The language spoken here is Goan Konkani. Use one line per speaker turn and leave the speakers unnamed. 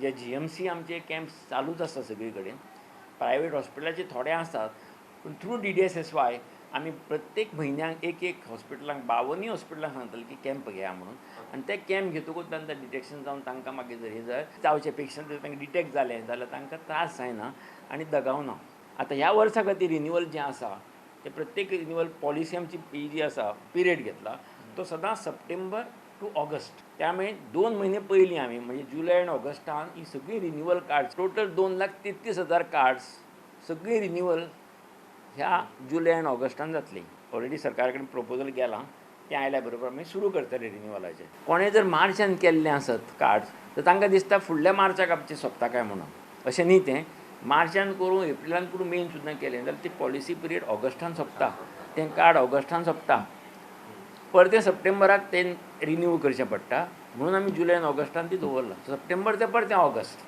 जे जीएमसी आमचे कॅम्प्स चालूच आसता सगळी कडेन. प्रायवेट हॉस्पिटलाचे थोडे आसात, पूण थ्रू डीडीएसएसवाय आमी प्रत्येक म्हयन्याक एक एक हॉस्पिटलांक, 52 हॉस्पिटलांक सांगतले की कॅम्प घेया म्हणून. आनी ते कॅम्प घेतकूच तांकां डिटेक्शन जावन तांकां मागीर जर हे जाय जावचे पेशंट जर तांकां डिटेक्ट जालें जाल्यार तांकां त्रास जायना आनी दगावना. आतां ह्या वर्सा खातीर रिन्युअल जें आसा ते प्रत्येक रिन्युअल पॉलिसी आमची ही जी आसा पिरियड घेतला तो सदां सप्टेंबर टू ऑगस्ट. त्यामुळे 2 म्हयने पयलीं आमी म्हणजे जुलय आनी ऑगस्टान ही सगळीं रिन्युअल कार्ड्स, टोटल 2,33,000 कार्ड्स सगळीं रिन्युअल ह्या जुलय आनी ऑगस्टान जातली. ऑलरेडी सरकारा कडेन प्रपोजल गेलां, तें आयल्या बरोबर आमी सुरू करतले रिन्युअलाचें. कोणें जर मार्चान केल्लें आसत कार्ड्स तर तांकां दिसता फुडल्या मार्चाक आमचें सोंपता काय म्हणून. अशें न्ही, तें मार्चान करूं, एप्रिलान करूं, मेन सुद्दां केलें जाल्यार ती पॉलिसी पिरियड ऑगस्टान सोंपता, तें कार्ड ऑगस्टान सोंपता, परतें सप्टेंबराक तें रिन्यू करचें पडटा. म्हणून आमी जुलय आनी ऑगस्टान ती दवरलां. सप्टेंबर ते परतें ऑगस्ट.